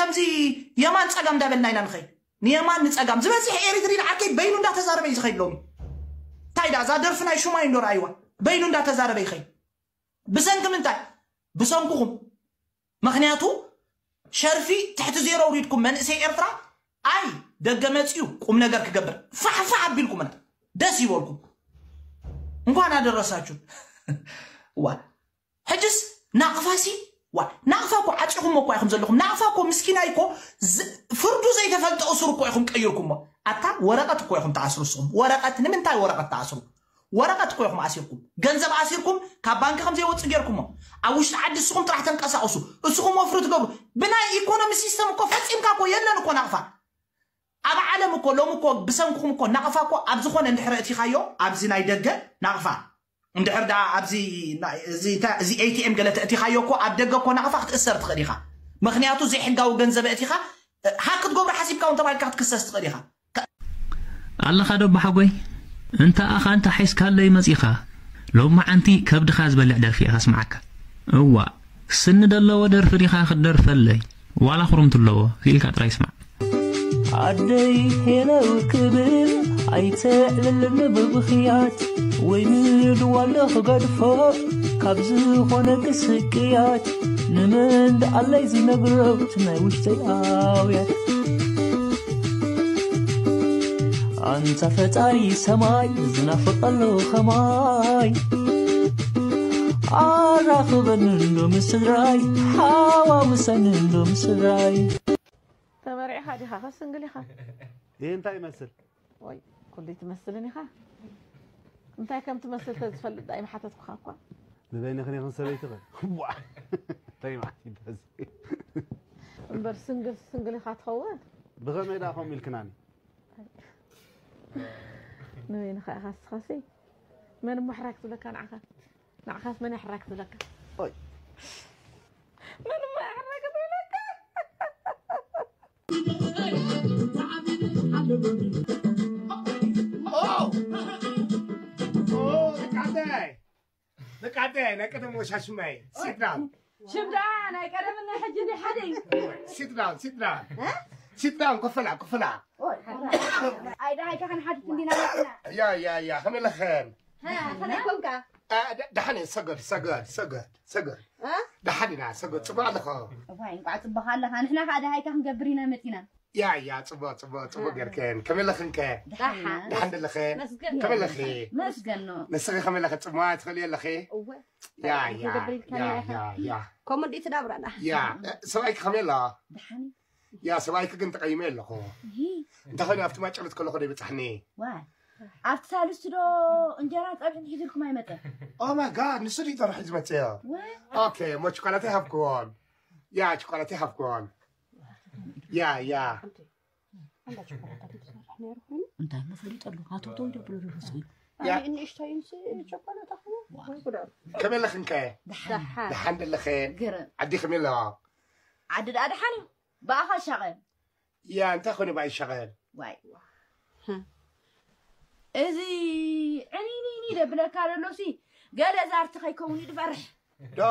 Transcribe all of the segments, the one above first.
ከምዚ የማን ጸጋም እንዳበልና ኢና ንኸይድ። ንየማን ንጸጋም ዝበዝሕ ኤሪትሪ ንዓርከይ በይኑ እንዳተዛረበ እዩ ዝኸይድ። ሎሚ እንታይ ዳ እዛ ደርፊ ናይ ሹማይ እንዶ ረኣይዋ፣ በይኑ እንዳተዛረበ ይኸይድ። ብሰንኪ ምንታይ? ብሰንክኹም። ምኽንያቱ ሸርፊ ትሕቲ ዜሮ ውሪድኩም መንእሰይ ኤርትራ። ኣይ ደገ መጽዩ ቁም ነገር ክገብር ፋሕፋሕ ኣቢልኩምና ደስ ይበልኩም። እንኳን ኣደረሳችሁ። ዋ ሕጅስ ናቕፋሲ ዋ ናቕፋ እኮ ዓጺኹሞ እኮ ኢኹም ዘለኹም። ናቕፋ እኮ ምስኪናይ እኮ ዝ- ፍርዱ ዘይተፈልጠ እሱር እኮ ኢኹም ቀይርኩሞ። ኣታ ወረቐት እኮ ኢኹም ትኣስሩ። እስኹም ወረቐት ንምንታይ ወረቐት ትኣስሩ? ወረቐት እኮ ኢኹም ኣሲርኩም። ገንዘብ ኣሲርኩም ካብ ባንኪ ከም ዘይወጽእ ጌርኩሞ። ኣብ ውሽጢ ዓዲ እስኹም ጥራሕ ተንቀሳቕሱ። እስኹም ወፍሪ ትገብሩ። ብናይ ኢኮኖሚ ሲስተም እኮ ፈጺምካ እኮ የለን እኮ ናቕፋ። ኣብ ዓለም እኮ ሎሚ እኮ ብሰንክኹም እኮ ናቕፋ እኮ ኣብ ዝኾነ እንድሕር እቲኻዮ ኣብዚ ናይ ደገ ናቕፋ እንድሕር ደኣ ኣብዚ ናይ- እዚ እንታይ- እዚ ኤቲኤም ገለ ተእቲኻዮ እኮ ኣብ ደገ እኮ ናቕፋ ክትእሰር ትኽእል ኢኻ። ምኽንያቱ ዘይሕጋዊ ገንዘብ እቲኻ ሃክ ክትገብሮ ሓሲብካ እውን ተባሂልካ ክትክሰስ ትኽእል ኢኻ። ኣለኻ ዶ ኣቦሓጎይ? እንተ ኣኻ እንተ ሓይስካለይ መጺኻ። ሎማዓንቲ ከብድኻ ዝበልዕ ደርፊ እየ ከስምዓካ። እዋእ፣ ስኒ ደለዎ ደርፊ ዲኻ ክትደርፈለይ? ዋላ ኹርምቲ ኣለዎ፣ ክኢልካ ጥራይ ስማዕ። ዓደይ ሄለው ክብል ኣይተዕልልኒ ብብኽያት ወይ ንድዋለ ክገድፎ ካብ ዝኾነ ክስቅያት ንመን ደኣለይ ዝነግሮ እቲ ናይ ውሽጠይ ኣውያት ኣንታ ፈጣሪ ሰማይ ዝናፍቀሉ ከማይ ኣራኽበኒ እንዶ ምስ ስድራይ ሓዋውሰኒ እንዶ ምስ ስድራይ። ተመሪዕኻ ዲኻ ከስንግል ኢኻ? ይህ እንታይ ይመስል? ወይ ኩሉ ትመስልን ኢኻ። እንታይ ከም ትመስል ተዝፈልጥ ዳይ ምሓተትኩኻ እኳ። ንበይንኽን ኢኽን ሰበይትኽን ዋ ተይማዕት ይዳዝ እምበር ስንግል ስንግል ኢኻ ትኸውን። ብኸመይ ዳ ከምኡ ኢልክናኒ? ንበይንኻ ኢኻ ስኻሲ መን እሞ ሕራይ ክትብለካ ንዓኻ? ንዓኻስ መን እያ ሕራይ ክትብለካ? ኦይ መን እሞ እያ ሕራይ ክትብለካ? ደቃተ ናይ ቀደም ወሻሽማይ ሲትዳን ሽምዳ ናይ ቀደምን ናይ ሕጂ እንዲ ሓደ እዩ። ሲትዳን ሲትዳን ሲትዳን ኮፈላ ኮፈላ ኣይ ደሃይ ከ ክንሓትት እንዲና መፅና ያ ያ ያ ከመይ ኣለኽን ከመይ ኮንካ ደሓነ ሰገድ ሰገድ ሰገድ ሰገድ ደሓን ኢና ሰገድ ፅቡቅ ኣለኸ እዋይ እንቋዕ ፅቡቅ ኣለኻ ንሕና ከዓ ደሃይካ ክንገብር ኢና መፂና ያ ያ ፅቡቅ ፅቡቅ ፅቡቅ ገርክን ከመይ ኣለኽን ከ ደሓን ኣለኽን ከመይ ኣለኺ መስገን ነው ንስኺ ከመይ ኣለኺ ፅቡቅ ትኽእሊ ኣለኺ ያ ያ ያ ያ ከምኡ እንዲ ትዳብራና ያ ሰብኣይኪ ከመይ ኣሎ ደሓን ያ ሰብኣይኪ ግን ተቀይመ ኣለኹ እንተኾነ ኣብቲ ማጨሎት ከለኹ ዶ ይበፅሕኒ ዋይ ኣብቲ ሳልስቲ ዶ እንጀራ ፀብሒ ሒዙልኩም ኣይመፀ ኦማይ ጋድ ንሱ ድዩ ጠርሑ ዝመፅዮ ኦኬ እሞ ችኮላት ኣይሃብክዎን ያ ችኮላት ኣይሃብክዎን ያ ያ እንታይ መፈሊጠሉ ኣቶቶ ደብሎ ደረሱ ንእሽተይንሲ ቸኮላት ኣኽሞ ወይ ጉዳሉ ከመይ ኣለኽን ከ ደሓን ደለኽን ዓዲ ከመይ ኣለዋ ዓዲ ደኣ ደሓን እዩ ብኣኻ ሻቐል ያ እንታይ ኮነ ብኣይ ሻቐል ዋይ እዚ ዕኒኒኒ ደብለካ ደሎሲ ገለ ዛርቲ ከይከውን እዩ ድፈርሕ ዶ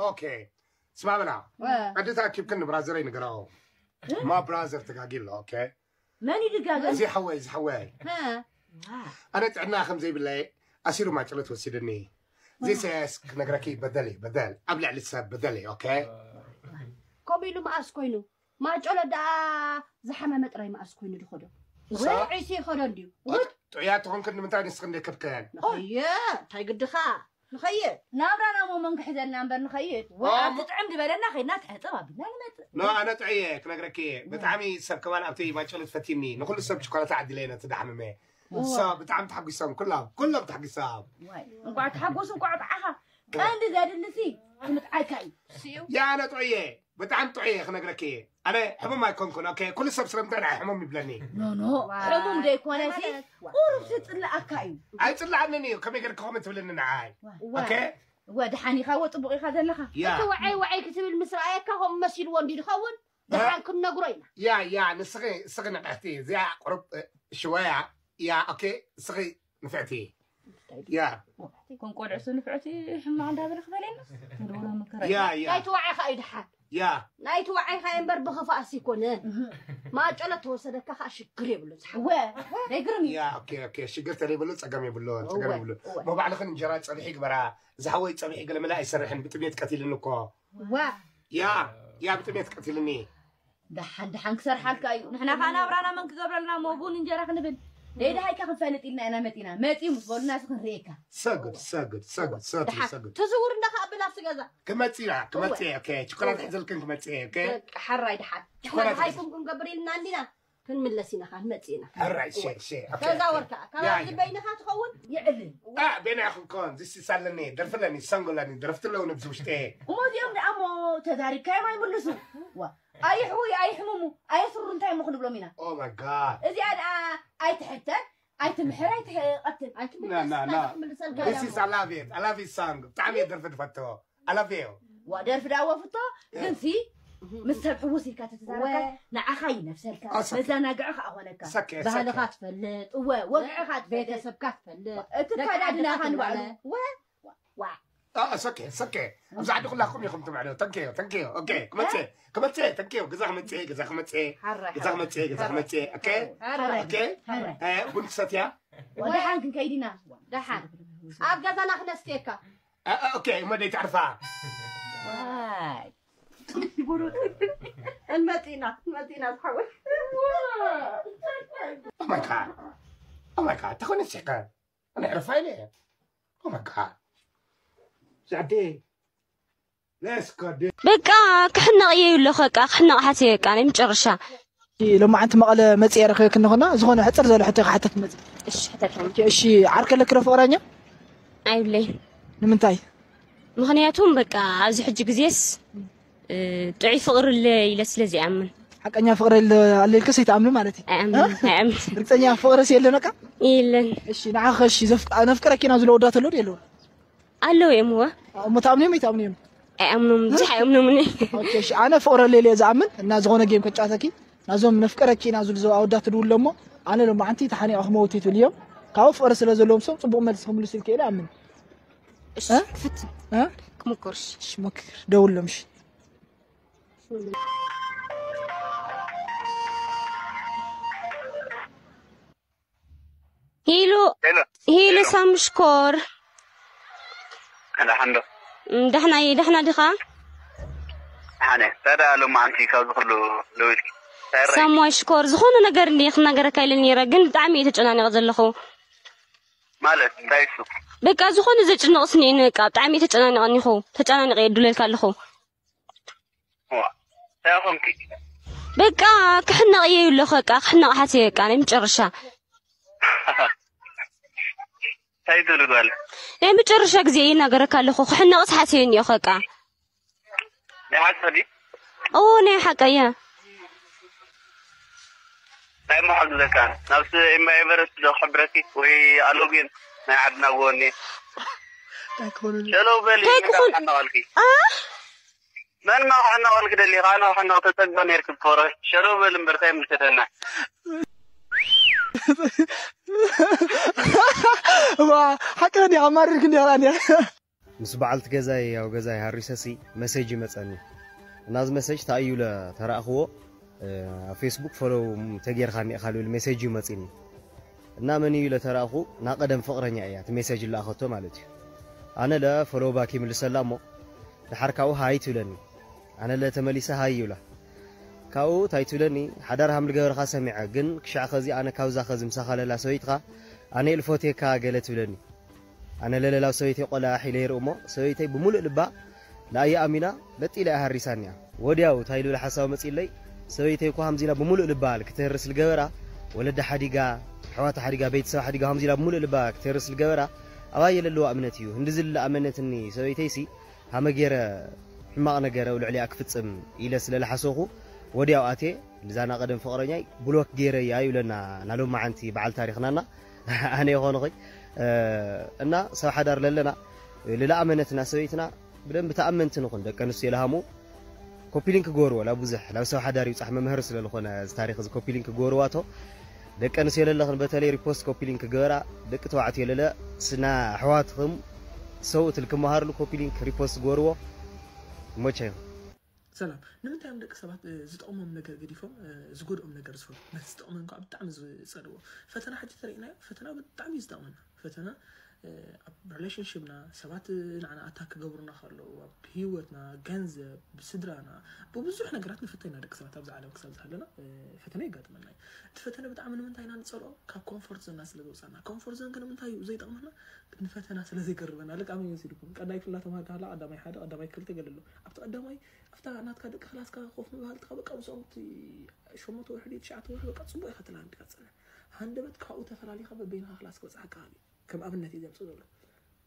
ኦኬ ስማምና ዕዲ ተኣኪብክን ንብራዘረይ ንገራኦ ማ ብራዘር ተጋጊ ኣሎ ኦኬ መን ይድጋገ እዚ ሓወይ እዚ ሓወይ ኣነ ጥዕና ከም ዘይብለይ ኣሲሩ ማጨሎት ወሲድኒ ዚሰስ ክነግረኪ በደል እዩ በደል ኣብ ልዕሊ ሰብ በደል እዩ ኦኬ ከምኡ ኢሉ መኣስ ኮይኑ ማጨሎ ደኣ ዝሓመመ ጥራይ መኣስ ኮይኑ ድኸዶ ውዒሲ ይኸዶ እንድዩ ጥዑያ ተኾንክን ንምንታይ ንስኽን ደይከድከን ንኸየ እንታይ ግድኻ ንኸይድ ናብራና ሞ መንክሕ ዘለና እምበር ንኸይድ ወይ ኣብ ትጥዕም ዝበለና ከይድና ትሕፀብ ኣቢልና ንመፅእ ኖ ኣነ ጥዑየ ክነግረኪ ብጣዕሚ ሰብ ከማን ኣብቲ ማጨሎት ፈቲኒ ንኩሉ ሰብ ችኮላታ ዓዲለ ነቲ ዳሕምመ እሳ ብጣዕሚ ተሓጒሶም ኩሎም ኩሎም ተሓጒሶም እንቋዕ ተሓጎሱ እንቋዕ ጥዓኻ ቀንዲ ዘድልሲ ክምጥዓይካ እዩ ያ ኣነ ጥዑየ ብጣዕሚ ጥዑየ ክነግረኪ ኣነ ሕሙም ኣይኮንኩን ኦኬ ኩሉ ሰብ ስለምንታይ ንዓይ ሕሙም ይብለኒ ኖ ኖ ሕሙም ዘይኮነሲ ቁሩብ ስፅላኣካ እዩ ኣይፅላኣንን እዩ ከመይ ገርክኹም ትብልኒ ንዓይ ኦኬ እወ ደሓን ኢኻ እወ ፅቡቕ ኢኻ ዘለኻ ያ እቲ ወዓይ ወዓይ ክትብል ምስ ረኣየካ ከምኡ መሲልዎ እንዲ ዝኸውን ደሓን ክንነግሮ ኢና ያ ያ ንስኺ ንስኺ ንቕሕቲ እዚኣ ቁሩብ ሽወያ ያ ኦኬ ንስኺ ንፍዕቲ ያ ከም ቆልዑ ስንፍዕቲ ሕማቕ እንዳበለ ክበለና ንድውሎ ምክረ ያ ያ ናይቲ ወዓኻ እዩ ደሓን ያ ናይቲ ዋዓይኻ እምበር ብኽፋእስ ኣይኮነን። ማጨሎ ተወሰደካ ከዓ ሽግር የብሉን። ዝሓ- ወ ደይግርም እዩ ያ ኦኬ ኦኬ ሽግር ተለይብሉ ጸገም የብሉን ጸገም እወ፣ የብሉ እወ። መባዕልኽን እንጀራ ጸብሒ ግበራ። ዝሓወይ ጸብሒ ገለመለ ኣይሰርሕን ብጥሜት ቀቲልኒ እኮ። ዋ ያ ያ ብጥሜት ቀቲልኒ። ደሓን ደሓን ክሰርሓልካ እዩ። ንሕና ከዓ ናብራና መን ክገብረልና እሞ ቡን እንጀራ ክንብል ደይ ደሃይካ ክንፈልጥ ኢልና ኢና መፂና። መፂ ምስ በሉና እዚ ክንርእየካ። ሰግድ ሰግድ ሰግድ ሰግድ ደሓን ሰግድ ትዝውር እንዳካ ኣብል ኣብቲ ገዛ ክመፅእ ኢና ክመፅእ እየ። ኦኬ ችኮላት ሕዘልክን ክመፅእ እየ። ኦኬ በቃ፣ ሓራይ ደሓን ችኮላት ሃይኩም ክንገብር ኢልና እንዲና ክንምለስ ኢና ከዓ ንመፅእ ኢና። ሕራይ ሸ ሸ ኦኬ ከዛ ወርካ ያ፣ ካብዚ ያ። በይንኻ ትኸውን ይዕልን አ ቤና ይኹን ኮን ዝስሳለኒ ደርፍለኒ ሰንጎለኒ ደረፍትለው ነብዚ ውሽጤ። እሞ እዚኦም ደኣ እሞ ተዛሪብካዮም ኣይምልሱ። ዋ ኣየሕውዩ ኣየሕምሙ ኣየስሩ እንታይ እሞ ክንብሎም ኢና። Oh my god. እዚኣ ደኣ ኣይትሕተን ኣይትምሕር ኣይትቐትል። ና ና ና This is I love it. I love it song. ብጣዕሚ እየ ደርፊ ዝፈትዎ። I love you. ዋ ደርፊ ደኣ ወፍቶ ግንሲ ምስ ሰብ ሕውስ ኢልካ ተተዛረብካ ወ- ንዓኻ ይነፍሰልካ ኣሰ- መዘናግዒ ከኣ ኾነካ። ሰከ ባህልኻ ሰከ ትፈልጥ እወ ወግዕኻ ትፈልጥ ቤተሰብካ ትፈልጥ እቲ ኣከዳድናኻ ንባዕሉ ወ ዋ አ ሰከ ሰከ። ኣብዚ ዓዲ ኩላኩም ኢኹም ትምዕዶ። Thank you. Thank you. Okay. ክመጽእ ክመጽእ thank you. ገዛ ክመጽእ ገዛ ክመጽእ ሓራይ ገዛ ክመጽእ ገዛ ክመጽእ። Okay. ሓራይ Okay. ሓራይ እ ቡን ክሰትያ። ወደሓን ክንከይድ ኢና። ደሓን ኣብ ገዛና ክነስትየካ እ፣ እ፣ Okay. እሞ ደይ ተዕርፋ። ዋይ እንመጢና እንመጢና ዝሓወይ Oh my god. Oh my god. ተኾነ ሲሕካ። ኣነ ዕርፋ ኢለ። Oh my god. ዛዴ. Let's go. በቃ ክሕነቕ እየ ይብለኹ በቃ ክሕነቕ ሓትየ በቃ ናይ መጨረሻ ሎማዓንቲ መቐለ መፅየ ረኺበኪ እንኾና ዝኾነ ሕፅር ዝበለ ሕቶ ክሓተት መፅ እሺ ሕተተኒ እሺ ዓርከ ኣለኪ ዶ ፍቕረኛ ኣይብለይ ንምንታይ ምክንያቱም በቃ ኣብዚ ሕጂ ግዜስ እ፣ ጥዑይ ፍቕሪ ኣለ ኢለ ስለ ዝኣምን ሓቀኛ ፍቕሪ ኣለ ኢልክስ ኣይትኣምኒ ማለት እዩ ኣይኣምን ኣይኣምን ርግፀኛ ፍቕርስ የለን በቃ የለን እሺ ንዓኸ እሺ ዘፍቅ- ነፍቅረኪ ኢና ዝብሎ ወዳት ኣሎ የለውን ኣለዉ እዮም እወ እሞ ትኣምንዮም ኣይትኣምንዮም ኣይኣምኖም ብዙሕ ኣይኣምኖምን ኦኬ፣ እሺ፣ ኣነ ፍቕሪ ኣለ ኢለ ዝኣምን እና ዝኾነ ጌም ከጫወተኪ ናዞም ነፍቅረኪ ኢና ዝብሉ ዘው ኣወዳት ትድውሎ እሞ ኣነ ሎማዓንቲ ተሓኒቐ ክመውት እዩ ትብል እዮም ካብኡ ፍቕሪ ስለ ዘለዎም ሰው ፅቡቕ መልሲ ክምልሱ ኢልክ ኢለ ኣምን እሺ እ? ክፍትን እ? ክምኮርሽ እሺ ሞክር ደውሎም እሺ ሂሉ ሄሎ ሂሉ ሳምሽኮር ደሓን ዶ ደሕና እየ ደሕና ዲኻ ሓነ ታዳ ሎማዓንቲ ካብዚ ኩሉ ደዊልኪ እንታይ ራእይ ሳሙዋይ ሽኮር ዝኾነ ነገር እንዲ ክናገረካ ኢለ ነይረ ግን ብጣዕሚ እየ ተጨናኒቐ ዘለኹ ማለት እንታይ እሱ በቃ ዝኾነ ዘጭንቕ ስኒኤኒ በቃ ብጣዕሚ እየ ተጨናኒቐ እኒኹ ተጨናኒቐ እየ እድለልካ ኣለኹ ዋ እንታይ ኾንኪ በቃ ክሕነቕ እየ ይብለኹ በቃ ክሕነቕ ሓትየ በቃ ናይ መጨረሻ እንታይ ትብል ጓል ናይ መጨረሻ ግዜ ይናገረካ ኣለኹ ክሕነቕስ ሓትየ እኒኦ በቃ ናይ ሓቂ ዲ እዎ ናይ ሓቀ እየ እንታይ ምሓግዘካ ናብቲ ኤምባ ኤቨረስት ዶ ክሕብረኪ ወይ ኣሎጊን ናይ ዓድና ጎኒ ሸለው በሊ እንታይ ክኾን? ሓናቐልኪ ኣ መን ማ ክሕናቐልኪ ደሊኻ ኣነ ክሕናቕ ተጸግበ ነርኪ ብኮረ ሸለው በሊ እምበር እንታይ ምልከተና ዋ ሓቅረ ዲኻ ኣማሪርክ እንዲኻ ዲኻ ምስ በዓልቲ ገዛይ ያው ገዛይ ሃሪሰሲ መሴጅ ይመፀኒ እና እዚ መሴጅ ተኣዩ ኢለ ተረእኽዎ ኣብ ፌስቡክ ፎሎው ተጌርካ እኒኢኻ ልብል መሴጅ እዩ መፂኒ እና መን እዩ ኢለ ተረእኹ ና ቀደም ፍቕረኛ እያ እቲ ሜሴጅ ዝለኣኸቶ ማለት እዩ ኣነ ለ ፎሎው ባክ ይምልሰላ እሞ ድሓር ካብኡ ሃይ ትብለኒ ኣነ ለ ተመሊሰ ሃይ ይብላ ካብኡ እንታይ ትብለኒ ሓዳር ሃም ልገበርካ ሰሚዐ ግን ክሻዕ ኸዚ ኣነ ካብዛ ኸዚ ምሳኻ ለላ ሰበይትኻ ኣነ ኢል ፎቴካ ገለ ትብለኒ ኣነ ለለላው ሰበይተይ ቆልዓ ሒለ ይርኢ እሞ ሰበይተይ ብምሉእ ልባ ንኣየ ኣሚና በጢላ እያ ሃሪሳኒ እያ ወዲያው እንታይ ልብል ሓሳብ መፂለይ ሰበይተይ እኳ ሃምዚላ ብምሉእ ልባ ክትህርስ ልገበራ ወለዳ ሓዲጋ ኣሕዋታ ሓዲጋ ቤተሰብ ሓዲጋ ሃምዚላ ብምሉእ ልባ ክትህርስ ልገበራ ኣባየ ለለዋ እምነት እዩ ህንዲ ዝልለ ኣመነትኒ ሰበይተይሲ ሃመ ገይረ ሕማቕ ነገር ኣብ ልዕሊኣ ክፍፅም ኢለ ስለ ልሓሰኹ ወዲያው ኣትየ ልዛና ቀደም ፍቕረኛይ ብሎክ ገይረ እያ ይብለና ናሎማዓንቲ በዓል ታሪኽናና ኣነ ይኾንኹይ እና ሰብ ሓዳር ለለና ልለኣመነትና ሰበይትና ብደንብ ተኣመንቲ ንኹን ደቂ ኣንስትዮ ለሃሙ ኮፒሊንክ ክገብርዎ ላ ብዙሕ ናብ ሰብ ሓዳር ይብፃሕ መምህር ስለ ዝኾነ እዚ ታሪክ እዚ ኮፒሊንክ ክገብርዋ ቶ ደቂ ኣንስትዮ ለለኽን በተለይ ሪፖስት ኮፒሊንክ ክገበራ ደቂ ተባዕትዮ ለለ ስና ኣሕዋትኹም ሰብኡት ልክመሃርሉ ኮፒሊንክ ሪፖስት ክገብርዎ ሞቻ እዩ ሰላም። ንምንታይ እዮም ደቂ ሰባት ዝጠቕሞም ነገር ገዲፎም ዝጎድኦም ነገር ዝፈትዉ? ነቲ ዝጠቕመን ከዓ ብጣዕሚ ዝፀልዎ። ፈተና ሕጂ ተሪእናዮ፣ ፈተና ብጣዕሚ እዩ ዝጠቕመና። ፈተና ኣብ ሪሌሽንሽፕና፣ ሰባት ንዓና ኣታክ ክገብሩና ከለዉ፣ ኣብ ህይወትና፣ ገንዘብ፣ ብስድራና፣ ብብዙሕ ነገራት ንፈተና ደቂ ሰባት ኣብዚ ዓለም ክሳብ ዝሃለና ፈተና የጋጥመና እዩ። እቲ ፈተነ ብጣዕሚ ንምንታይ ኢና ንፀልኦ? ካብ ኮምፎርት ዞና ስለ ዝወፃና። ኮምፎርት ዞን ግን ንምንታይ እዩ ዘይጠቕመና? ንፈተና ስለ ዘይገርበና። ልክ ኣመይ መሲልኩም ቀዳይ ክፍላ ተማሃርካ ከላ ቀዳማይ ሓደ ቀዳማይ ክልተ ገለ ኣሎ። ኣብቲ ቀዳማይ ኣብታ ናትካ ደቂ ክላስካ ኮፍ ምባልትካ በቃ ምስኦም እቲ ሸሞንተ ወርሒ ድዩ ትሽዓተ ወርሒ በቃ ፅቡቅ ኢኻ ትላንድ ኢኻ ትፅንሕ። ሃንደበት ካብኡ ተፈላሊኻ በበይንኻ ክላስ ክበፅሓካ እዩ። ከም ኣብነት እዩ ዘምፅእ ዘሎ።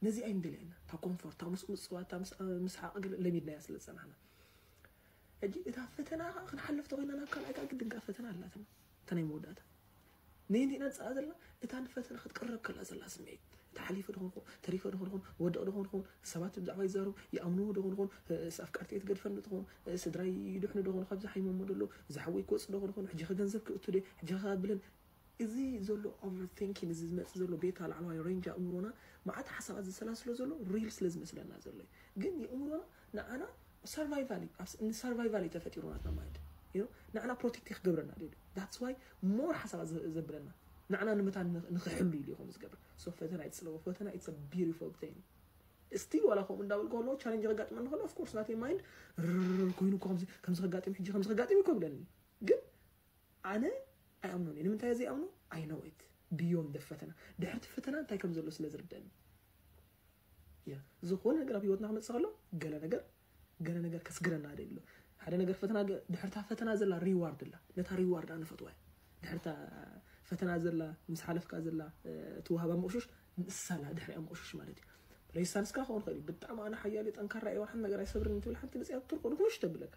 ነዚ ኣይንደልየና። እታ ኮምፎርት፣ እታ ምስ ምፅዋት፣ እታ ምስ ምስሓቅ ገለ ለሚድናያ ስለ ዝፀናሕና። ሕጂ እታ ፈተና ከዓ ክንሓልፍ ተኮይና ናብ ካልኣይ ከዓ ግድን ከዓ ፈተና ኣላትና። እታ ናይ መወዳእታ። ነየንዲና ንፅኣ ዘለና እታ ንፈተና ክትቅረብ ከላ ዘላ ስምዒት። ተሓሊፈ ዶ ኾንኹን፣ ተሪፈ ዶ ኾንኹን፣ ወደቕ ዶ ኾንኹን፣ ሰባት ብዛዕባ ይዛረቡ፣ ይኣምንዎ ዶ ኾንኹን፣ እ፣ ስ-፣ ኣፍቃርተይ ትገድፈኒ ዶ ትኾን፣ እ፣ ስድራይ ይድሕኑ ዶ ኾኑ፣ ካብዚ ሓይሞሞ ደሎ፣ ዝሓወይ ክወፅ ዶ ኾንኹን፣ ሕጂ ኸ ገንዘብ ክእቱ ዶ፣ ሕጂ ኸ ብለን፣ እዚ ዘሎ ኦቨርቲንኪንግ፣ እዚ ዝመፅእ ዘሎ ቤታ ላዕለዋይ ሬንጅ ኣእምሮና፣ መዓት ሓሳባት ዝሰላስሎ ዘሎ ሪል ስለ ዝመስለና ዘሎ እዩ። ግን የእምሮና ንዓና ሰርቫይቫል እዩ። ኣብ ስ-፣ ንሰርቫይቫል እዩ ተፈጢሩ ናትና ማይንድ። You know? ንዓና ፕሮቴክት ክገብረና ደልዩ። That's why ሞር ሓሳባት ዘ-፣ ዘብለና። ንዓና ንምታን ንኽ-፣ ንኽሕሉ ኢሉ እዩ ከምኡ ዝገብር። So ፈተና ኣይትጽለዎ። ፈተና it's a beautiful thing። ስቲል ዋላ ከምኡ እንዳበልኩ ከለኹ ቻሌንጅ ከጋጥመኒ ከሎ ኦፍ ኮርስ ናተይ ማይንድ ርር ኮይኑ እኮ ከምዚ፣ ከምዚ ከጋጥም ሕጂ ከምዚ ከጋጥም እኮ ይብለኒ። ግን ኣነ ኣይኣምኖን እየ። ንምንታይ እየ ዘይኣምኖ? I know it beyond the ፈተና። ድሕርቲ ፈተና እንታይ ከም ዘሎ ስለ ዝርደኒ። ያ፣ ዝኾነ ነገር ኣብ ህይወትና ክመጽእ ከሎ ገለ ነገር፣ ገለ ነገር ከስግረና ደሎ። ሓደ ነገር ፈተና ገ-፣ ድሕርታ ፈተና ዘላ ሪዋርድ ኣላ። ነታ ሪዋርድ ኣነ ፈትዋ እየ። ድሕርታ ፈተና ዘላ፣ ምስ ሓለፍካ ዘላ፣ እ፣ ትወሃባ መቑሽሽ፣ ንሳ ኣላ ድሕሪኣ መቑሽሽ ማለት እዩ። ሬዚስታንስካ ክኸውን ይኽእል እዩ። ብጣዕሚ ኣነ ሓያል እየ፣ ጠንካራ እየ፣ ዋላ ሓንቲ ነገር ኣይሰብርን እንትብል ሓንቲ መጽያ ትርቆ ንክምሽ ተብለካ።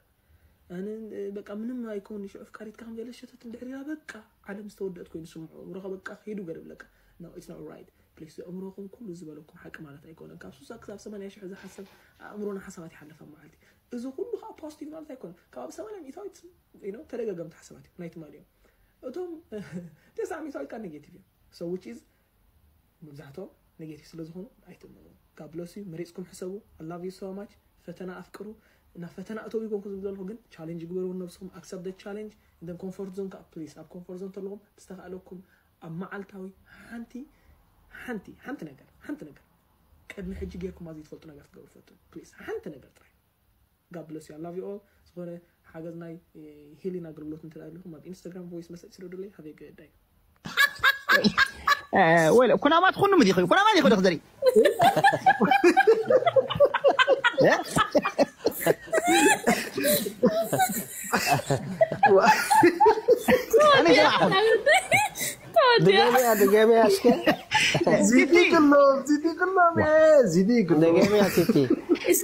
ኣነ፣ እ፣ በቃ ምንም ኣይኮን፣ ሽዑ ኣፍቃሪትካ ከም ዘለ ሸተት እንድሕር ኢላ፣ በቃ ዓለም ዝተወደአት ኮይኑ ስምዖ። እምሮኻ በቃ ከይዱ ገለ ብለካ። No, it's not right. ፕሊስ፣ ኣእምሮኹም ኩሉ ዝበለኩም ሓቂ ማለት ኣይኮነን። ካብ ሱሳ ክሳብ ሰማንያ ሽሕ ዝሓሰብ ኣእምሮና ሓሳባት ይሓልፍ ኣብ መዓልቲ። እዚ ኩሉ ከዓ ፖዚቲቭ ማለት ኣይኮነን። ካብ ሰማንያ ሚእታዊት፣ you know፣ ተደጋገምቲ ሓሳባት እዮም፣ ናይ ትማሊ እዮም። እቶም ተስዓ ሚእታዊት ከዓ ኔጌቲቭ እዮም። So, which is፣ መብዛሕትኦም ኔጌቲቭ ስለ ዝኾኑ ኣይትእመኑ። God bless you፣ መሪፅኩም ሕሰቡ። I love you so much። ፈተና ኣፍቅሩ። ናብ ፈተና እተው ይኮንኩ ዝብል ዘለኹ፣ ግን ቻሌንጅ ግበሩ ነብስኹም። Accept the challenge። And then ኮምፎርት ዞን ከዓ ፕሊስ፣ ኣብ ኮምፎርት ዞን ተለኹም ብዝተኻእለኩም ኣብ መዓልታዊ ሓንቲ፣ ሓንቲ፣ ሓንቲ ነገር፣ ሓንቲ ነገር ቅድሚ ሕጂ ጌርኩም ኣብ ዘይትፈልጡ ነገር ክትገብሩ ፈትኑ። ፕሊስ፣ ሓንቲ ነገር ጥራይ። God bless you። I love you all። ዝኾነ ሓገዝ ናይ፣ እ፣ ሂሊንግ ኣገልግሎት እንተ ደኣ ኣለኹም ኣብ ኢንስታግራም ቮይስ መሰጅ ስደዱለይ። ሃቭ ኤ ጉድ ዳይ። እ፣ ወይለ፣ ኩናማ ትኹኑ ምዲ ይኸ-፣ ኩናማ ይኸ-፣ ይኸ-፣ ኣነ ጀማዓ። ድገምያ፣ ድገምያ እስከ። ዚዲ ክሎ፣ ዚዲ ክሎ፣ ዚዲ ክሎ። ድገምያ ቲቲ።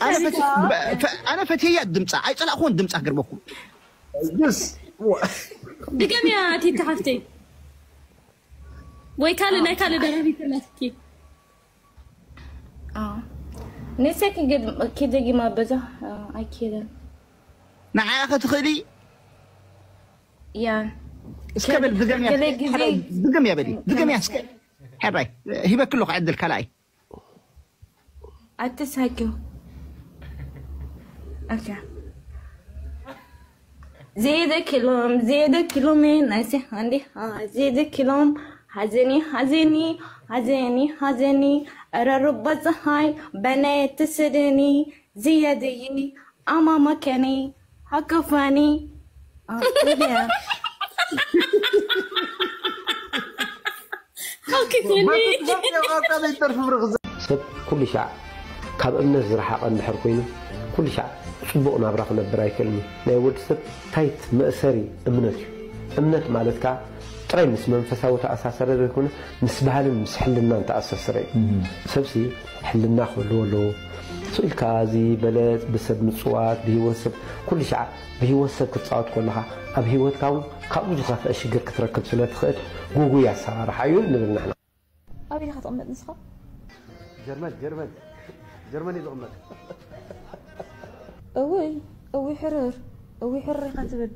ኣነ ፈት-፣ በ-፣ ፈ-፣ ኣነ ፈትየያ ድምፃ፣ ኣይፀላእኹን ድምፃ ክገርመኩም። ጅስ። ድገምያ ቲቲ ሓፍተይ። ወይ ካልእ፣ ናይ ካልእ ደራፊት ኣላትኪ። ንሰኪ ክደጊማ በዛ ኣይክእልን። ንዓያ ከ ትኽእሊ? ያ። እስከ በል ድገምያ። ገለ ግዜ ድገምያ በሊ። ድገምያ እስከ። ሕራይ ሂበኪ ኣለኹ ዕድል ካልኣይ። ኣትሳኪው። ኦኬ። ዜደ ኪሎም፣ ዜደ ኪሎም፣ ናይሲ ሃንዲ፣ ዜደ ኪሎም፣ ሃዘኒ፣ ሃዘኒ፣ ሃዘኒ፣ ሃዘኒ፣ ረሩባ ፀሃይ፣ በነይ ትስድኒ፣ ዝየድይ፣ ኣማማከኒ፣ ሃከፋኒ፣ ኣያ። ሃከፋኒ። ሰብ ኩሉ ሻዕ ካብ እምነት ዝረሓቐ እንድሕር ኮይኑ፣ ኩሉ ሻዕ ጽቡቕ ናብራ ክነብር ኣይክእልን እዩ። ናይ ወዲ ሰብ ታይት መእሰሪ እምነት እዩ። እምነት ማለት ከኣ ጥራይ ምስ መንፈሳዊ ተኣሳሰረ ዘይኮነ፣ ምስ ባህልን ምስ ሕልናን ተኣሳሰረ እዩ። ሰብሲ ሕልና ክህልዎ ኣለዎ። ስቕ ኢልካ እዚ በለጽ ብሰብ ምጽዋት፣ ብህይወት ሰብ፣ ኩሉ ሻዕ ብህይወት ሰብ ክትጻወት ከለኻ፣ ኣብ ህይወትካ እውን ካብኡ ዝኸፍአ ሽግር ክትረክብ ስለ ትኽእል፣ ጉጉይ ኣሰራርሓ እዩ ንብል ንሕና። ኣበይ ኢኻ ትቕመጥ ንስኻ? ጀርመን ጀርመን ጀርመን እዩ ዝቕመጥ። እውይ እውይ ሕርር እውይ ሕርር ኢኻ ትብል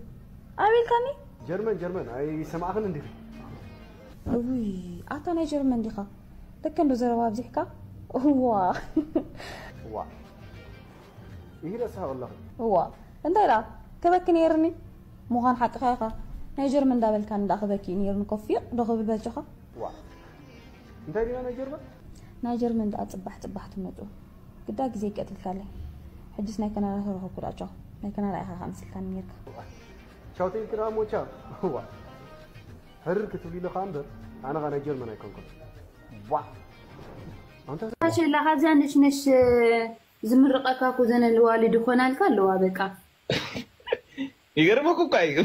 ኣበይ ኢልካኒ? ጀርመን ጀርመን ኣይሰማዕኽን እንዲኺ? እውይ ኣታ ናይ ጀርመን ዲኻ? ደከ እንዶ ዘረባ ኣብዚሕካ። እዋ እዋ ይሂ ረሳህ ወላኺ። እዋ እንታይ ደኣ ክበኪ ነይርኒ? ምዃን ሓቅኻ ኢኻ። ናይ ጀርመን እንዳበልካኒ ደኣ ክበኪ እዩ ነይርኒ። ኮፊቕ ዶ ክብል በጃኻ? ዋ እንታይ ዲና ናይ ጀርመን? ናይ ጀርመን ደኣ ጽባሕ ጽባሕ ትመጹ። ግዳ ግዜ ቀቲልካለይ። ሕጅስ ናይ ከናዳ ተረኸብኩ ደኣ ቻው። ናይ ከናዳ ኢኻ ከኣ መሲልካኒ ነይርካ። ቻው ተይልኪ ደኣ እሞ ቻው። ዋ ሕርር ክትብሊ ኢለ ከኣ እምበር ኣነ ኸኣ ናይ ጀርመን ኣይኮንኩን። ዋ ኣንተ ሸላ ካብዛ ነሽነሽ ዝምርቐካ እኮ ዘነ ልዋሊ ድኾናልካ ኣለዋ በቃ ይገርመኩ እኳ እዩ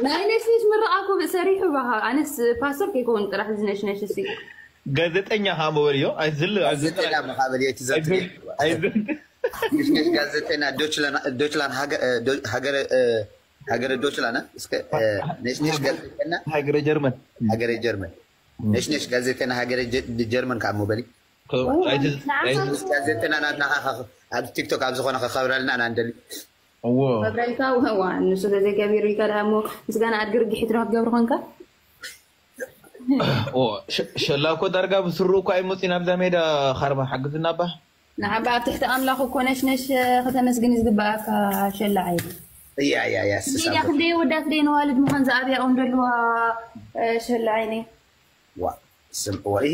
ናይ ነሽነሽ ምርቓ እኮ ሰሪሑ ባኻ ኣነስ ፓስተር ከይከውን ጥራሕ ዝነሽነሽ እሲ ጋዜጠኛ ካ መበልዮ ኣይዝል ጋዜጠኛ መኻበል የቲ ዘትል ኣይዝል ነሽነሽ ጋዜጠኛ ዶችላን ዶችላን ሀገረ ዶችላን እስከ ነሽነሽ ጋዜጠኛ ሃገረ ጀርመን ሀገረ ጀርመን ነሽነሽ ጋዜጠኛ ሀገረ ጀርመን ካብ መበሊ ጋዜጠና ናትና ኣብ ቲክቶክ ኣብ ዝኾነ ከኸብረልና ኢና እንደሊ እዎ መብረልካ ዋ ንሱ ተዘይገቢሩ ኢልካ ደኣ እሞ ምስጋና ኣድጊ ርግሒት ዶ ክትገብር ኮንካ ሸላ እኮ ዳርጋ ብስሩ እኮ ኣይመፅኡ ናብዛ ሜዳ ካርማ ሓግዝና ባ ንዓባ ኣብ ትሕቲ ኣምላኽ እኮ ነሽነሽ ከተመስግን እዩ ዝግበኣካ ሸላ ዓይኒ እያ እያ እያ ሜዳ ክንደይ ወዳት ደይ ነዋልድ ምዃን ዝኣብያኦም ዘለዋ ሸላ ዓይኒ ዋ ስም ወኢ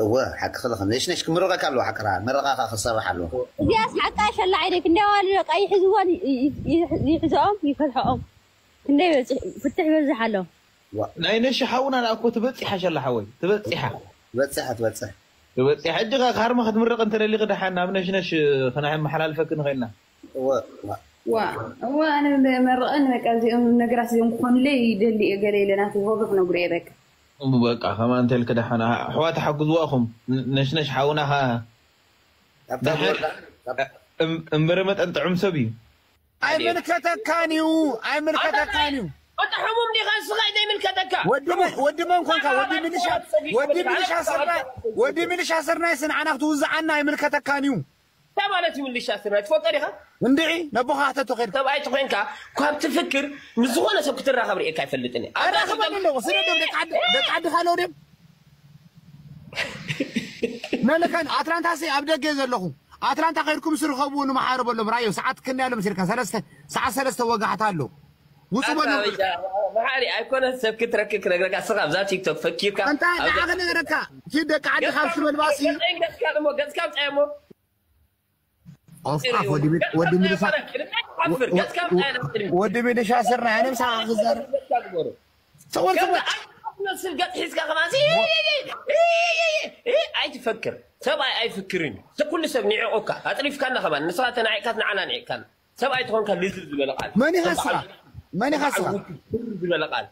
እወ ሓቂ ክልኽ ነሽነሽ ክምርቐካ ኣለዎ ሓቅራ መረቓኻ ክሰርሕ ኣለዎ እዚኣስ ሓቃ ሸላ ዓይነ ክንደይ ዋልዶ ቀይሕ ዝወን ይሕዝኦም ይፈትሖኦም ክንደይ በፂሕ ፍትሕ ይበዝሕ ኣሎ ናይ ነሽ ሓውና ደኣ እኮ ትበፂሓ ሸላ ሓወይ ትበፂሓ ትበፅሕ ትበፅሕ ትበፂሕ ሕጂ ኸ ካርማ ክትምረቕ እንተደሊኺ ደሓን ናብ ነሽነሽ ከነመሓላልፈኪ ንኽእልና እወ እወ ዋ እወ ኣነ መርቐን በቃ እዚኦም ነገራት እዚኦም ክኾኑለይ ይደሊ እየ ገለ ኢለ ናተይ ሆቢ ክነግሮ እየ በቃ እሙ በቃ ከማን ተልክ ደሓን ኣሕዋት ሓግዝዋኹም ነሽነሽ ሓውና ኸ ካብታ ዝወርዳ ካብ- እም- እምበረ መጠን ጥዑም ሰብ እዩ ኣይምልከተካን እዩ ኣይምልከተካን እዩ ወዲ ሕሙም ዲኻ ንስኻ ዘይምልከተካ ወዲ መ- ወዲ መን ኮንካ ወዲ ሚሊሻ ወዲ ሚሊሻ ስርና ወዲ ሚሊሻ ስርናይ ስንዓና ክትውዝዓና ኣይምልከተካን እዩ እንታይ ማለት እዩ ምልሻ ስርናይ ትፈልጦ ዲኻ እንድዒ ነቦኻ ክተቶ ከይድካ ሰብኣይ ተኾይንካ ካብ ትፍክር ምስ ዝኾነ ሰብ ክትራኸብ ርእየካ ኣይፈልጥን እየ ኣራኸበኒ ኣለኹ ስለ ደም ደቂ ዓዲ ደቂ ዓዲ ካልኦ ድም መለካን ኣትላንታ ሲ ኣብ ደገ ዘለኹ ኣትላንታ ከይድኩም ስርኸቡ ንመሓሩ በሎም ራዮ ሰዓት ክንደይ ኣሎ መሲልካ ሰለስተ ሰዓት ሰለስተ ወጋሕታ ኣሎ ውፁ በሉ መሓሪ ኣይኮነ ሰብ ክትረክብ ክነግረካ ስኻ ኣብዛ ቲክቶክ ፈኪርካ እንታይ ንዓ ክነግረካ እቲ ደቂ ዓዲ ካብ ትበልባሲ ገጽካ እሞ ገጽካ ምጻየሞ ኦፍኣፍ ወዲ ሚሊሻ ስር ናይ ኣነ ምሳኻ ክዛረብ ሰወር ሰወር መስል ገጽ ሒዝካ ከማን ኣይትፈክር ሰብኣይ ኣይፍክርን ኩሉ ሰብ ንዕቑካ ኣጥሪፍካና ከማን ንስኻ ተናዒቕካ ንዓና ንዒቕካና ሰብኣይ ትኾንካ ልዝብ ዝበለ ቃል መን ኢኻ ስኻ መን ኢኻ ስኻ ዝበለ ቃል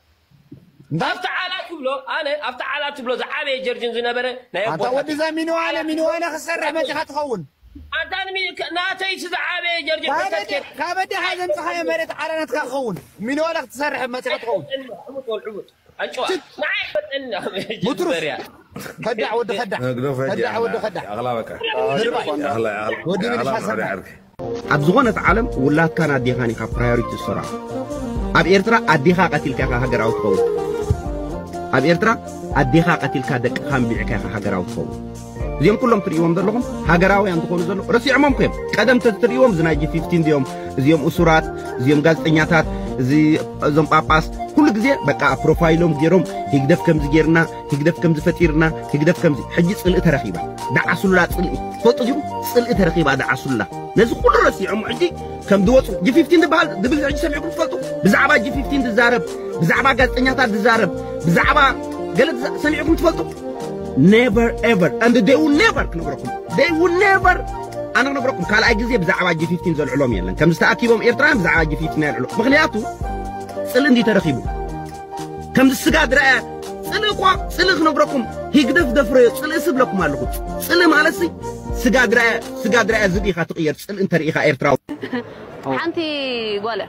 ኣብቲ ዓላ ትብሎ ኣነ ኣብቲ ዓላ ትብሎ ዝዓበየ ጀርጅን ዝነበረ ናይ ኣታ ወዲ ዛ ሚኒዋለ ሚኒዋለ ክሰርሕ መፂኻ ትኸውን ኣታ ናተይ ዝዓበየ ጀርጅን ካበዲ ሓዘምፅኻዮ መሬት ዓላ ናትካ ክኸውን ሚኒዋለ ክትሰርሕ መፂኻ ትኸውን ኣጭዋ ንዓይ ፈጠና ሙትሩፍ ከዳዕ ወዲ ከዳዕ ከዳዕ ወዲ ከዳዕ ኣኽላ በቃ ወዲ ሚሊሻ ሰራይ ኣብ ዝኾነት ዓለም ውላድካን ኣዴኻን ኢኻ ፕራዮሪቲ ዝሰርዖ ኣብ ኤርትራ ኣዴኻ ቀቲልካ ኢኻ ሃገራዊ ትኸውን ኣብ ኤርትራ ኣዴኻ ቀቲልካ ደቅኻ ኣንቢዕካ ኢኻ ሃገራዊ ትኸውን እዚኦም ኩሎም ትርእይዎም ዘለኹም ሃገራውያን ዝኾኑ ዘለዉ ረሲዖሞም ኮዮም ቀደም ተትርእይዎም እዚ ናይ ጂ ፊፍቲን እዚኦም እዚኦም እሱራት እዚኦም ጋዜጠኛታት እዚ እዞም ጳጳስ ኩሉ ግዜ በቃ ፕሮፋይሎም ገይሮም ህግደፍ ከምዚ ገይርና ህግደፍ ከምዚ ፈጢርና ህግደፍ ከምዚ ሕጂ ጽልኢ ተረኺባ ደዓሱላ ጽልኢ ትፈልጡ ዲኹም ጽልኢ ተረኺባ ደዓሱላ ነዚ ኩሉ ረሲዖም ሕጂ ከም ዝወፁ ጂ ፊፍቲን ዝበሃል ዝብል ሕጂ ሰሚዕኩም ትፈልጡ ብዛዕባ ጂ ፊፍቲን ዝዛረብ ብዛዕባ ጋዜጠኛታት ዝዛረብ ብዛዕባ ገለ ዝዛ- ሰሚዕኩም ትፈልጡ never ever and they will never ክነግረኩም they will never ኣነ ክነግረኩም ካልኣይ ግዜ ብዛዕባ ጂ ፊፍቲን ዘልዕሎም የለን ከምዚ ተኣኪቦም ኤርትራውያን ብዛዕባ ጂ ፊፍቲን የልዕሉ ምክንያቱ ፅልኢ እንዲ ተረኪቡ ከምዚ ስጋ ድረአ ፅልኢ እኳ ፅልኢ ክነግረኩም ህግደፍ ደፍረዮ ፅልኢ ስብለኩም ኣለኹ ፅልኢ ማለት ሲ ስጋ ድረአ ስጋ ድረአ ዝብኢኻ ትቕየር ፅልኢ እንተርኢኻ ኤርትራዊ ሓንቲ ጓለ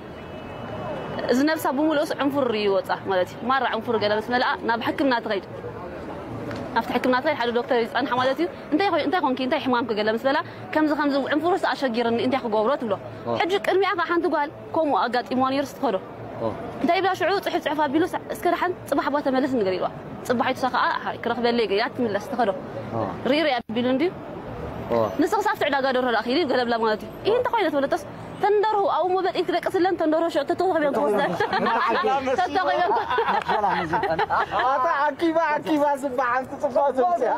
እዚ ነብሳ ብምሉእስ ዕንፉር እዩ ወፃ ማለት እዩ ማራ ዕንፉር ገለ ምስ መልኣ ናብ ሕክምና ትኸይድ ኣብቲ ሕክምና ትኸይድ ሓደ ዶክተር ይፃንሓ ማለት እዩ እንታይ እንታይ ኮንኪ እንታይ ሕማምኪ ገለ ምስ በላ ከምዚ ከምዚ ዕንፉርስ ኣሸጊርኒ እንታይ ክገብሮ ትብሎ ሕጂ ቅድሚኣ ከዓ ሓንቲ ጓል ከምኡ ኣጋጢምዋ ነይሩ ስትኸዶ እንታይ ይብላ ሽዑ ፅሑፍ ፅሑፍ ኣቢሉ እስከ ደሓን ፅባሕ ባ ተመለስ ንገር ኢልዋ ፅባሒቱ ሳ ከዓ ክረኽበለይ ገያ ትምለስ ትኸዶ ሪሪ ኣቢሉ እንድዩ ንስኽስ ኣብቲ ዕዳጋ ደርሆ ዳኣ ኪዲ ገለብላ ማለት እዩ ይህ እንተኮይነ ትብለተስ ተንደርሁ ኣብኡ መበጢ ትደቅስለን ተንደርሁ ሸ ተተወኺበን ክወስደን ተተኺበን ኣታ ዓኪባ ዓኪባ ዝበሃል ሓንቲ ጽቡቕ ዘምጽኣ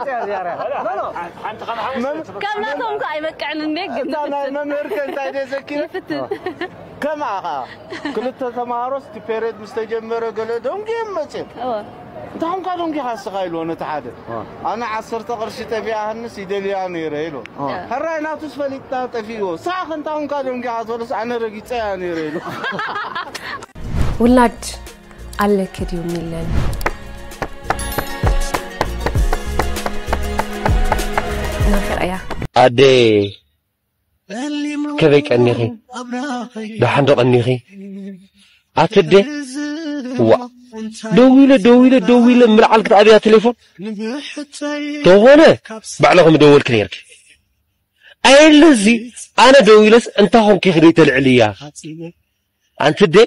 ከም ናቶም ከ ኣይበቅዕን እንዴ ግን እታ ናይ መምህር ከ እንታይ ደየ ዘኪረ ይፍትን ከማኻ ክልተ ተማሃሮስ እቲ ፔሬድ ምስ ተጀመረ ገለ ደንጊ መጽእ እወ እንታይ ኾንካ ደንጊኻ እስኻ ኢልዎ ነቲ ሓደ ኣነ ዓሰርተ ቅርሺ ጠፊኣህንስ ይደልያ ነይረ ኢልዎ ሕራይ ናቱስ ፈሊጥና ጠፊእዎ ሳኽ እንታይ ኾንካ ደንጊኻ ዝበለስ ኣነ ረጊፀያ ነይረ ኢሉ ውላድ ኣለክ ድዩ ሚለን ናፍቀያ ኣደ ከመይ ቀኒኺ ደሓን ዶ ቀኒኺ ኣትደ ዋ ደዊለ ደዊለ ደዊለ ምልዓል ክትኣብያ ቴሌፎን ተኾነ ባዕለኹም ደወልክ ነርክ ኣየለዚ ኣነ ደዊለስ እንታይ ኾንኪ ክደይ ተልዕልያ ኣንቲ ደ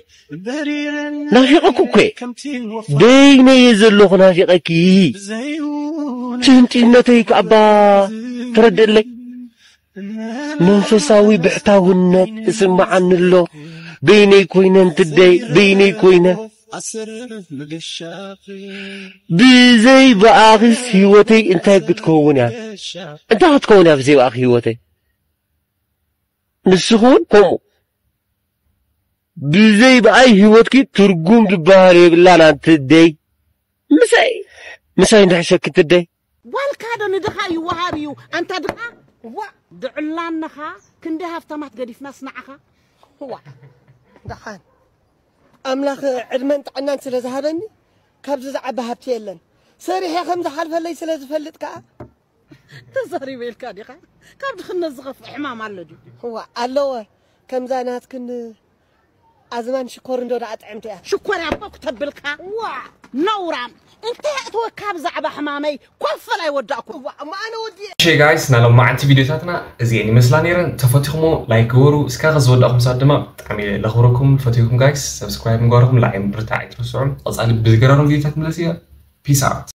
ናፊቐኩ እኮ ደይነየ ዘለኹ ናፊቐኪ ትህንጢነተይ ከኣባ ተረድእለይ መንፈሳዊ ብሕታውነት እስመዓኒ ኣሎ በይነይ ኮይነ እንትደይ በይነይ ኮይነ ብዘይ ብኣኺስ ህይወተይ እንታይ ክትከውን እያ እንታይ ክትከውን እያ ብዘይ ብኣኺ ህይወተይ ንስኺ እውን ከምኡ ብዘይ ብኣይ ህይወትኪ ትርጉም ዝበሃል የብላን ኣንቲ ደይ ምሳይ ምሳይ እንድሕሸኪ ትደይ ጓልካ ዶ ንድኻ ይወሃብ እዩ ኣንታ ድኻ ዋ ድዕላንኻ ክንደይ ሃፍታማት ገዲፍናስ ንዓኻ ዋ ደሓን ኣምላኽ ዕድመን ጥዕናን ስለ ዝሃበኒ ካብዚ ዝዓቢ ሃብቲ የለን ሰሪሐ ከም ዝሓልፈለይ ስለ ዝፈልጥ ከኣ ተዛሪበ ኢልካ ዲኻ ካብ ድኽነት ዝኸፍእ ሕማም ኣሎ ድዩ እዋ ኣለወ ከምዛ ናትክን ኣዝማን ሽኮር እንዶ ደኣ ጥዕምቲ እያ ሽኮር ያቦ ክተብልካ ዋ ነውራም እንታይ ኣእትወካ ብዛዕባ ሕማመይ ኮፈል ኣይወዳእኩ እዋ እሞ ኣነ ወዲ እሺ ጋይስ ናይ ሎማዓንቲ ቪዲዮታትና እዚአን ይመስላ ነይረን ተፈቲኹሞ ላይክ ግበሩ እስካኸ ዝወዳእኹም ሰዓት ድማ ብጣዕሚ ለኽብረኩም ፈትየኩም ጋይስ ሰብስክራይብ ምግባርኩም ላዕሊ ምብርታዕ ኣይትርስዑ ቀፃሊ ብዝገራሩም ቪዲዮታት ምለስ እያ ፒስ ኣውት